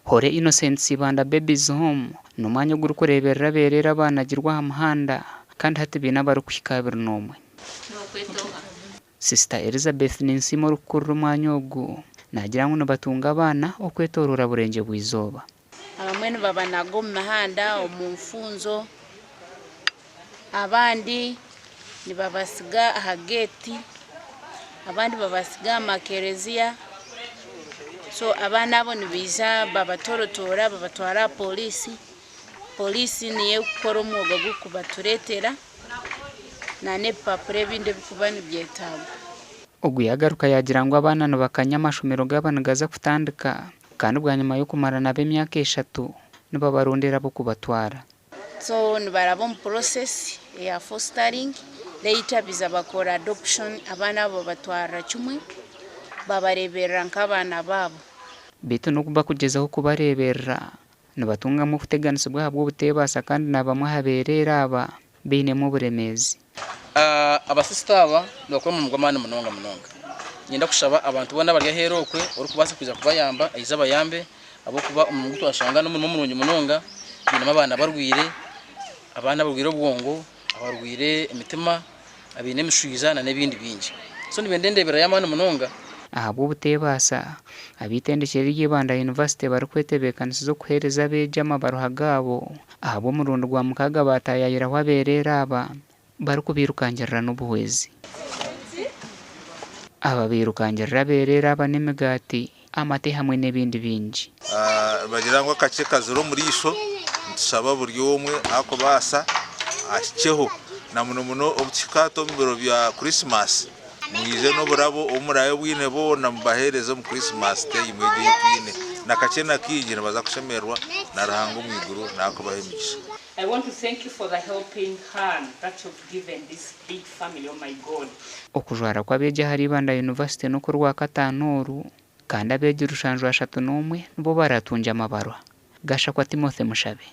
Holy Innocents Ibanda Babies Home n'omwanya ogurikureeberera abeereere abaanagirwe aha muhanda kandi hati baine abarikuhika 21. Sister Elizabeth Ninsiima orikukurira omwanya ogu naagira ngu nibatunga abaana okwetooroora Burengye-bwa-izooba. Abamwe nibabanaga omu mihanda, omu nfunjo, abandi nibabatsiga aha geeti, abandi babatsiga aha makereziya. So abaana abo nibaija babatorotoora babatwara aha pooriisi, pooriisi niyo erikukora omwoga gw'okubatureetera n'ebipapura ebindi ebirikuba nibyetaagwa. Ogu yagaruka yaagira ngu abaana nibakanya amashomero gaaba nigaza kutandika kandi bwanyima y'okumara nabo emyaka eshatu nibabarondera ab'okubatwara. So nibaraba omu process eya fostering later biza bakora adoption abaana abo babatwarira kimwe babareberera nk'abaana baabo. Beitu n'obu bakugyezaho kubareeberera, nibatungamu okuteganisibwa ahabw'obuteebaasa kandi na bamwe aha beereere aba bainemu oburemeezi. Abasisita aba nibakora omurimo gw'amaani munonga munonga. Niinyenda kushaba abantu boona abari aheeru okwe orikubaasa kwija kubayamba aije abayambe ahabw'okuba omurimo ogu twashanga n'omurimo murungi munonga. Bainemu abaana abarwaire, abaana abarwaire obwongo, abarwaire emitima, abaine emishwiza n'ebindi bingi. So nibenda endeebera y'amaani munonga. Ahabw'obuteebaasa, ab'eitendekyero ry'Ibanda University barikwetebeekanisiza okuheereza abeegi amabaruha gaabo ahabw'omurundi gwa mukaaga baataayaayiraho abeereere aba barikubairukangirira n'obuhwezi. Aba bairukangirira abeereere aba n'emigaati, amate hamwe n'ebindi bingi. Nibagira ngu akakye kazira omuriisho, nitushaba buri omwe arikubaasa ahikyeho na muno muno obu tuhika hati omu biro bya Krisimaasi, mwije n'oburabo obu muraabe bwine boona mubaheereze omu Krisimaasi time egyo ei twine. Na kakye na kaingi nibaza kushemererwa na Ruhanga omu iguru naakubaha emigisha. I want to thank you for the helping hand that you've given this big family oh my God. Okujwara kw'abeegi ahari Ibanda University n'okw'orwakataano oru kandi abeegi rushanju ashatu n'omwe nibo baratungye amabaruha. Gashakwa Timothy Mushabe.